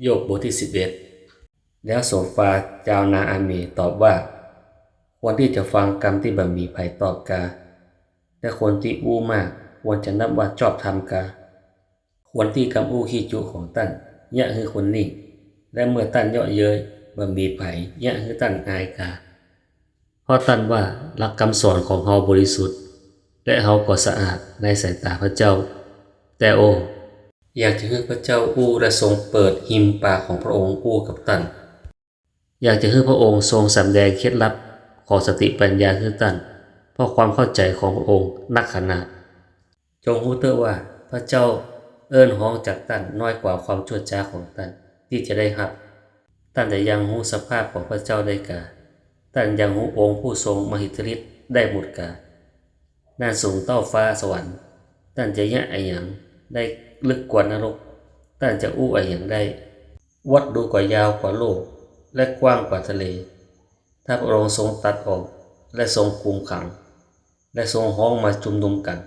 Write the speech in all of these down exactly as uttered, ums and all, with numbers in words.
โยบ บทตี้สิบเอ็ด แล้วโสฟาร์จาวนาอาเมห์ตอบว่า ควรตี้จะฟังกำตี้บ่มีใผตอบกา และคนตี้อู้มากควรจะนับว่าชอบธรรมกา ควรตี้กำอู้ขี้จุของต้านเยียะหื้อคนนิ่ง และเมื่อต้านเยาะเย้ยบ่มีใผเยียะหื้อต้านอายกา เพราะต้านว่า หลักกำสอนของเฮาบริสุทธิ์ และเฮาก็สะอาดในสายต๋าพระเจ้า แต่โอ อยากจะหื้อพระเจ้าอู้และทรงเปิดฮิมปากของพระองค์อู้กับต้าน อยากจะหื้อพระองค์ทรงสำแดงเคล็ดลับของสติปัญญาหื้อต้าน เพราะความเข้าใจ๋ของพระองค์นักขนาด จงฮู้เต๊อะว่าพระเจ้าเอิ้นฮ้องจากต้านน้อยกว่าความชั่วจ๊าของต้านตี้จะได้ฮับ ต้านจะยังฮู้สภาพของพระเจ้าได้กา ต้านยังฮู้องค์ผู้ทรงมหิทธิฤทธิ์ได้หมดกา นั้นสูงเต้าฟ้าสวรรค์ ต้านจะเยียะอะหยังได้ลึกกว่านรก ต้านจะอู้อะหยังได้ วัดดูก็ยาวกว่าโลก และกว้างกว่าทะเล ถ้าพระองค์ทรงตัดออก และทรงคุมขัง และทรงฮ้องมาจุมนุมกั๋น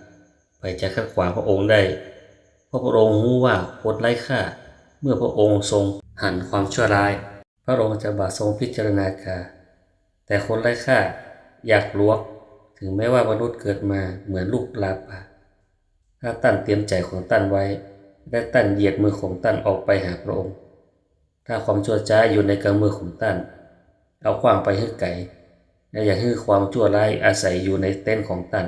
ใผจะขัดขวางพระองค์ได้ เพราะพระองค์ฮู้ว่าคนไร้ค่า เมื่อพระองค์ทรงหันความชั่วร้าย พระองค์จะบ่ทรงพิจารณากา แต่คนไร้ค่าอยากหลวก ถึงแม้ว่ามนุษย์เกิดมาเหมือนลูกลาป่า ถ้าต้านเตรียมใจ๋ของต้านไว้ และต้านเหยียดมือของต้านออกไปหาพระองค์ ถ้าความชั่วจ๊าอยู่ในกำมือของต้าน เอาขว้างไปหื้อไก๋ และอย่าหื้อความชั่วร้ายอาศัยอยู่ในเต็นท์ของต้าน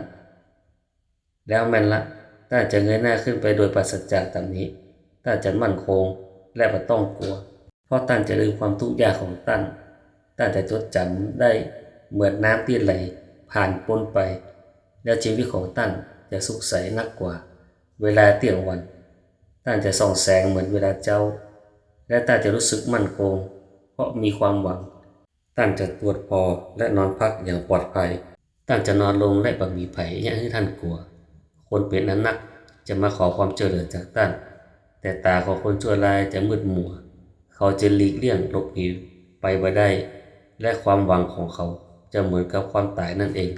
แล้วแม่นละ ต้านจะเงยหน้าขึ้นไปโดยปราศจากตำหนิ ต้านจะมั่นคงและบ่ต้องกั๋ว เพราะต้านจะลืมความทุกข์ยากของต้าน ต้านจะจดจ๋ำได้เหมือนน้ำตี้ไหลผ่านป๊นไป แล้วจีวิตของต้านจะสุขใสนักกว่าเวลาเตี้ยงวัน ต้านจะส่องแสงเหมือนเวลาเจ๊า และต้านจะรู้สึกมั่นคง เพราะมีความหวัง ต้านจะตรวจผ่อและนอนพักอย่างปลอดภัย ต้านจะนอนลงและบ่มีใผเยียะหื้อต้านกั๋ว คนเป๋นอันนักจะมาขอความจ้วยเหลือจากต้าน แต่ต๋าของคนชั่วร้ายจะมืดมัว เขาจะหลีกเลี่ยงหลบหนีไปบ่ได้ และความหวังของเขาจะเหมือนกับความต๋ายนั้นเอง